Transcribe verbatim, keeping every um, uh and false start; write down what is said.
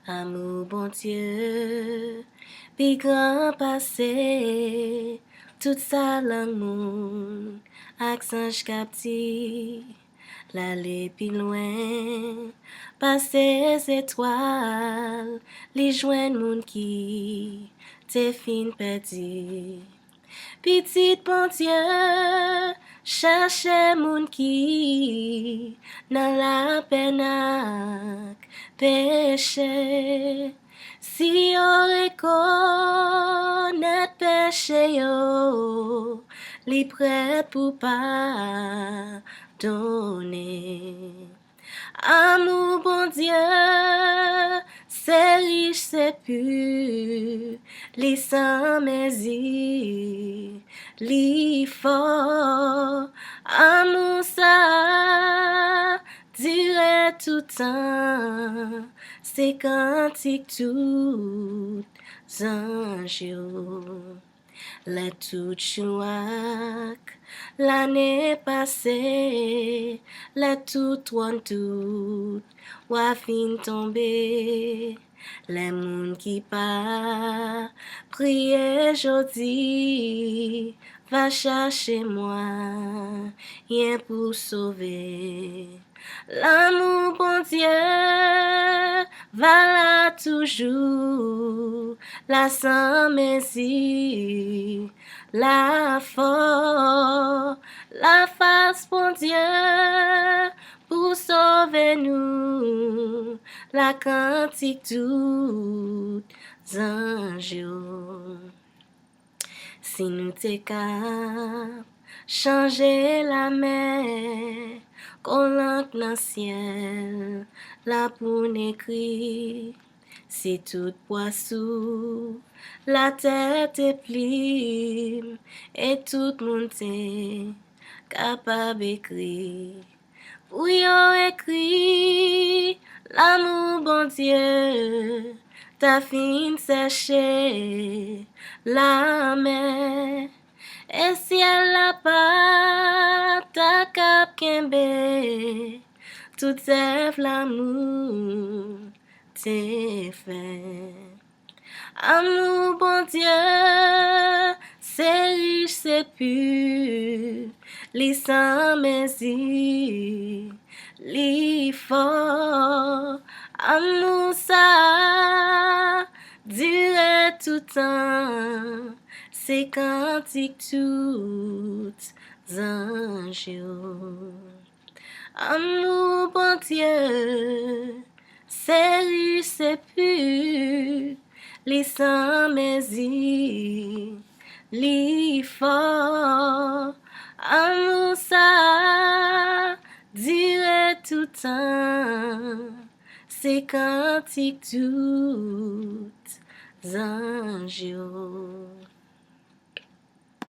Amou Bondye pi gran pase tout sa lang moun ak zanj k ap di. L ale pi lwen pase zetwal, li jwenn moun ki te fin pèdi. Pitit Bondye chache moun ki nan lapenn ak peche. Si yo rekonèt peche yo, li prèt pou padone. Amou Bondye se rich, se pi, li san mezi, li fò. Amou sa a dire toutan, se kantik tout zanj yo. Lè tout jou ak lane pase, lè tout twòn, tout wa fin tonbe, lè moun ki pa priye jodi va chache mwayen pou sove. Lanmou Bondye va la toujou, la san mezi, la fò. Lafas Bondye pou sove nou, la kantik tout zanj yo. Si nou te kab chanje lamè kon lank nan syèl la pou n ekri, si tout pwa sou latè te plim e tout moun te kapab ekri, pou yo ekri lanmou Bondye ta fin sèche lamè, e syèl la pa ta kab kenbe tout zèv lanmou te fè. Amou Bondye se rich, se pi, li san mezi, li fò. Amou sa a dire toutan, se kantik tout zanj yo. Amou Bondye se rich, se pi, li san mezi, li fò. Amou sa a dire toutan, se kantik tout zanj yo.